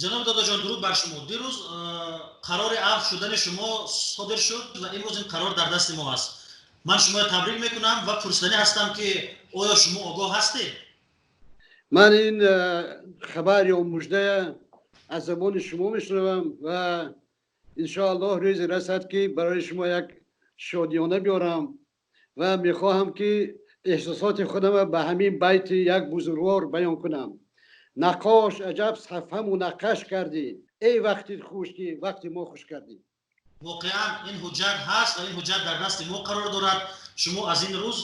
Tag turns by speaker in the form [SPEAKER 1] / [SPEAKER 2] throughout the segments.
[SPEAKER 1] Ҷаноби Додаҷон, дуруд бар шумо. Дирӯз қарори афв шудани шумо содир шуд ва имрӯз ин қарор дар дасти мо аст. Ман шуморо табрик мекунам ва пурсиданӣ ҳастам, ки оё шумо огоҳ ҳастед?
[SPEAKER 2] Ман ин хабар ё муждая аз забони шумо мешунавам ва иншоаллоҳ рӯзе расад, ки барои шумо як шодиёна биёрам ва мехоҳам, ки эҳсосоти худамро ба ҳамин байти як бузургвор баён кунам: «Наққош, аҷаб сафҳа мунаққаш кардӣ, эй вақти хуш, ки вақти мо хуш кардӣ».
[SPEAKER 1] Воқеан, ин ҳуҷҷат ҳаст ва ин ҳуҷҷат дар дасти мо қарор дорад. Шумо аз ин рӯз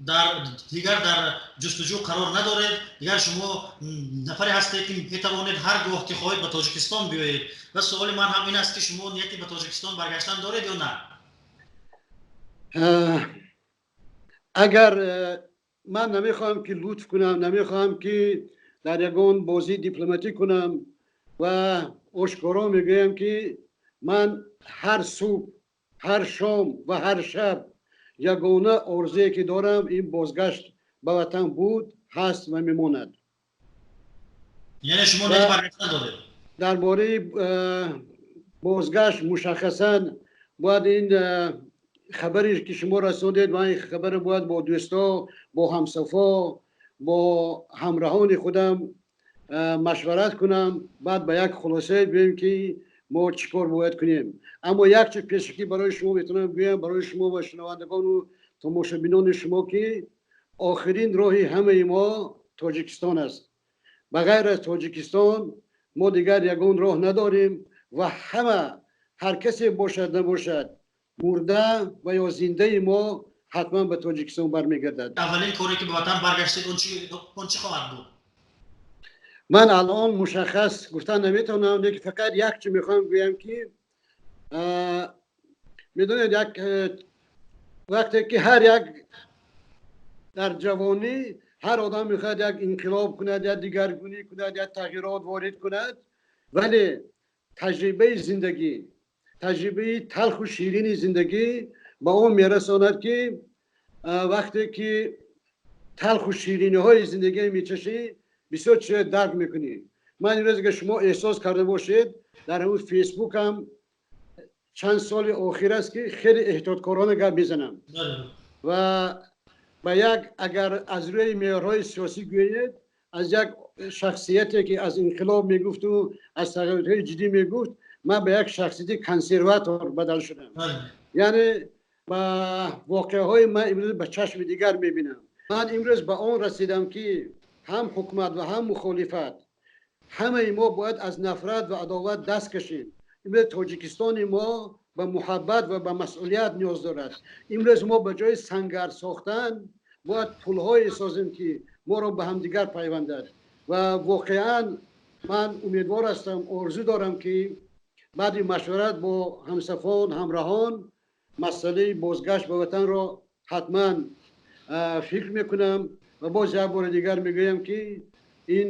[SPEAKER 1] дар дигар дар ҷустуҷӯ қарор надоред. Дигар шумо нафаре ҳастед, ки метавонед ҳар гоҳ ки хоҳед ба Тоҷикистон биёед. Ва суоли ман ҳам ин аст, ки шумо нияти ба Тоҷикистон баргаштан доред ё на?
[SPEAKER 2] Агар ман намехоҳам, ки лутф кунам, намехоҳам, ки дар ягон бозии дипломатӣ кунам ва ошкоро мегӯям, ки ман ҳар субҳ, ҳар шом ва ҳар шаб ягона орзуе, ки дорам, ин бозгашт ба ватан буд, ҳаст ва мемонад.
[SPEAKER 1] Яъне шумо нияти баргаштан доред?
[SPEAKER 2] Дар бораи бозгашт мушаххасан бояд ин хабаре, ки шумо расондед, ман ин хабаро бояд бо дӯсто, бо ҳамсафо, бо ҳамроҳони худам машварат кунам, баъд ба як хулосае биёем, ки мо чӣ кор бояд кунем. Аммо як чиз пешакӣ барои шумо метавонам гӯям, барои шумо ва шунавандагону тамошобинони шумо, ки охирин роҳи ҳамаи мо Тоҷикистон аст. Ба ғайр аз Тоҷикистон мо дигар ягон роҳ надорем ва ҳама, ҳар касе бошад, набошад, мурда ва ё зиндаи мо ҳатман ба Тоҷикистон бармегардад.
[SPEAKER 1] Аввалин коре, ки ба ватан баргаштед, он чӣ хоҳад буд?
[SPEAKER 2] Ман алон мушаххас гуфтан наметавонам, лекин фақат як чиз мехоҳам гӯям, ки медонед, як вақте ки ҳар як дар ҷавонӣ ҳар одам мехоҳад як инқилоб кунад, як дигаргунӣ кунад, як тағйирот ворид кунад, вале таҷрибаи зиндагӣ, таҷрибаи талху ширини зиндагӣ ба он мерасонад, ки вақте ки талху шириниҳои зиндагӣ мечашӣ, бисёр чизҳои дарк мекунӣ. Ман имрӯз, агар шумо эҳсос карда бошед, дар ҳамун Фейсбукам чанд соли охир аст, ки хеле эҳтиёткорона гап мезанам ва ба як, агар аз рӯи меъёрҳои сиёсӣ гӯед, аз як шахсияте, ки аз инқилоб мегуфту аз тағйиротҳои ҷиддӣ мегуфт, ман ба як шахсияти консерватор бадал шудам. Яъне ба воқеаҳои ман имрӯз ба чашми дигар мебинам. Ман имрӯз ба он расидам, ки ҳам ҳукумат ва ҳам мухолифат, ҳамаи мо бояд аз нафрат ва адоват даст кашем. Имрӯз Тоҷикистони мо ба муҳаббат ва ба масъулият ниёз дорад. Имрӯз мо ба ҷои сангар сохтан бояд пулҳое созем, ки моро ба ҳамдигар пайвандад. Ва воқеан ман умедвор ҳастам, орзу дорам, ки баъди машварат бо ҳамсафон, ҳамроҳон масъалаи бозгашт ба ватанро ҳатман фикр мекунам. Ва боз як бори дигар мегӯям, ки ин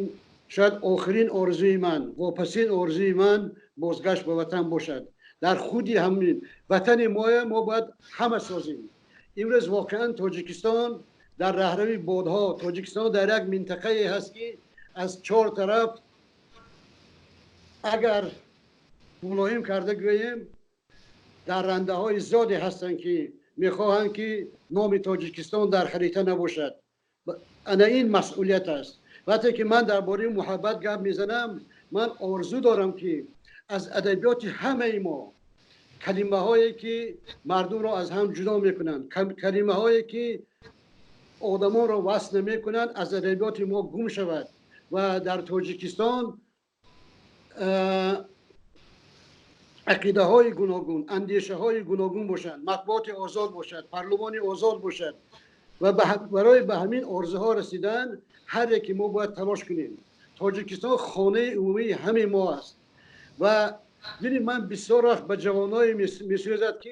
[SPEAKER 2] шояд охирин орзуи ман, вопасин орзуи ман бозгашт ба ватан бошад. Дар худи ҳамин ватани моя мо бояд ҳама созем. Имрӯз воқеан Тоҷикистон дар раҳрави бодҳо, Тоҷикистон дар як минтақае ҳаст, ки аз чор тараф, агар мулоим карда гӯем, даррандаҳои зиёде ҳастанд, ки мехоҳанд, ки номи Тоҷикистон дар харита набошад. Ана ин масъулият аст. Вақте ки ман дар бораи муҳаббат гап мезанам, ман орзу дорам, ки аз адабиёти ҳамаи мо калимаҳое, ки мардумро аз ҳам ҷудо мекунанд, калимаҳое, ки одамонро васл намекунанд, аз адабиёти мо гум шавад ва дар Тоҷикистон ақидаҳои гуногун, андешаҳои гуногун бошанд, матбуоти озод бошад, парлумони озод бошад. Ва барои ба ҳамин орзуҳо расидан ҳар яке мо бояд талош кунем. Тоҷикистон хонаи умумии ҳамаи мо аст. Ва дили ман бисёр вақт ба ҷавоное месӯзад, ки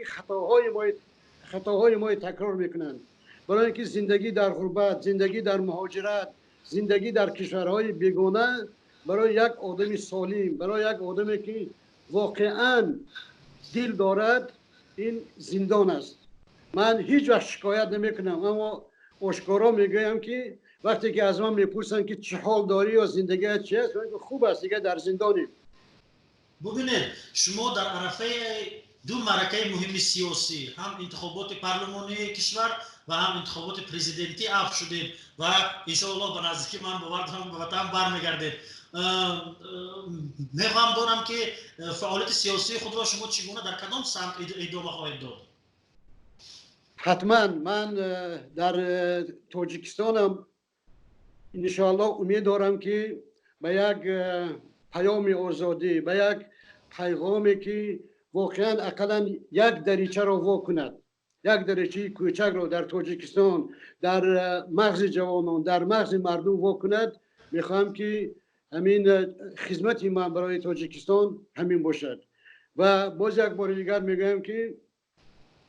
[SPEAKER 2] хатоҳои мои такрор мекунанд, барои ин ки зиндагӣ дар ғурбат, зиндагӣ дар муҳоҷират, зиндагӣ дар кишварҳои бегона барои як одами солим, барои як одаме, ки воқеан дил дорад, ин зиндон аст. Ман ҳеҷ вақт шикоят намекунам, аммо ошкоро мегӯям, ки Вақте ки аз ман мепурсанд, ки чӣ ҳол дорӣ ё зиндагият чи аст, хуб аст, дигар дар зиндонем.
[SPEAKER 1] Бубинед, шумо дар арафаи ду маъракаи муҳими сиёсӣ, ҳам интихоботи парлумонии кишвар ва ҳам интихоботи президентӣ афв шудед ва иншоаллоҳ ба наздикӣ, ман бовар дорам, ба ватан бармегардед. Мехоҳам донам, ки фаъолияти сиёсии худро шумо чӣ гуна, дар кадом самт идома хоҳед дод?
[SPEAKER 2] Ҳатман, ман дар Тоҷикистонам иншоаллоҳ умед дорам, ки ба як паёми озодӣ, ба як пайғоме, ки воқеан ақаллан як даричаро во кунад, як даричаи кӯчакро дар Тоҷикистон, дар мағзи ҷавонон, дар мағзи мардум во кунад. Мехоҳам, ки ҳамин хизмати ман барои Тоҷикистон ҳамин бошад. Ва боз як бори дигар мегӯям, ки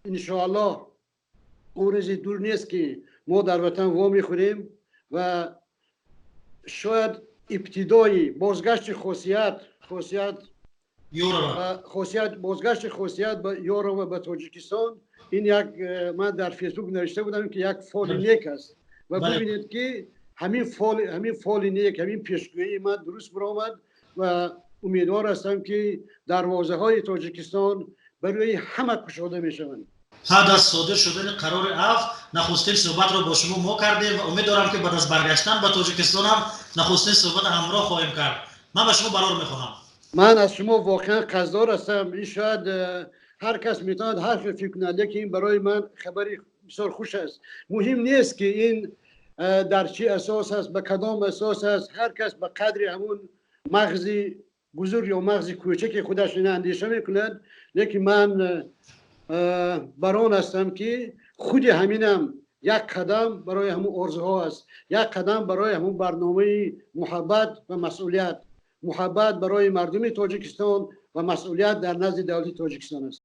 [SPEAKER 2] иншоаллоҳ он рӯзи дур нест, ки мо дар ватан во мехӯрем ва шояд ибтидои бозгашти Хосият Хосият, бозгашти Хосият ба Ёрова ба Тоҷикистон. Ин як ман дар Фейсбук навишта будам, ки як фоли нек аст ва бибинед, ки ҳамин фоли нек, ҳамин пешгӯии ман дуруст баромад. Ва умедвор ҳастам, ки дарвозаҳои Тоҷикистон барои ҳама кушода мешаванд.
[SPEAKER 1] Баъд аз содир шудани қарори афв нахустин суҳбатро бо шумо мо кардем ва умед дорам, ки баъд аз баргаштан ба Тоҷикистон ҳам нахустин суҳбат ҳамроҳ хоҳем кард. Ман ба шумо барор мехоҳам.
[SPEAKER 2] Ман аз шумо воқеан қарздор ҳастам. Ин шояд ҳар кас метавонад ҳар хел фикр кунад, лекин ин барои ман хабари бисёр хуш аст. Муҳим нест, ки ин дар чӣ асос аст, ба кадом асос аст. Ҳар кас ба қадри ҳамун мағзи бузург ё мағзи кӯчаки худаш ина андеша мекунад, лекин ман бар он ҳастам, ки худи ҳаминам як қадам барои ҳамун орзуҳо аст, як қадам барои ҳамун барномаи муҳаббат ва масъулият, муҳаббат барои мардуми Тоҷикистон ва масъулият дар назди давлати Тоҷикистон аст.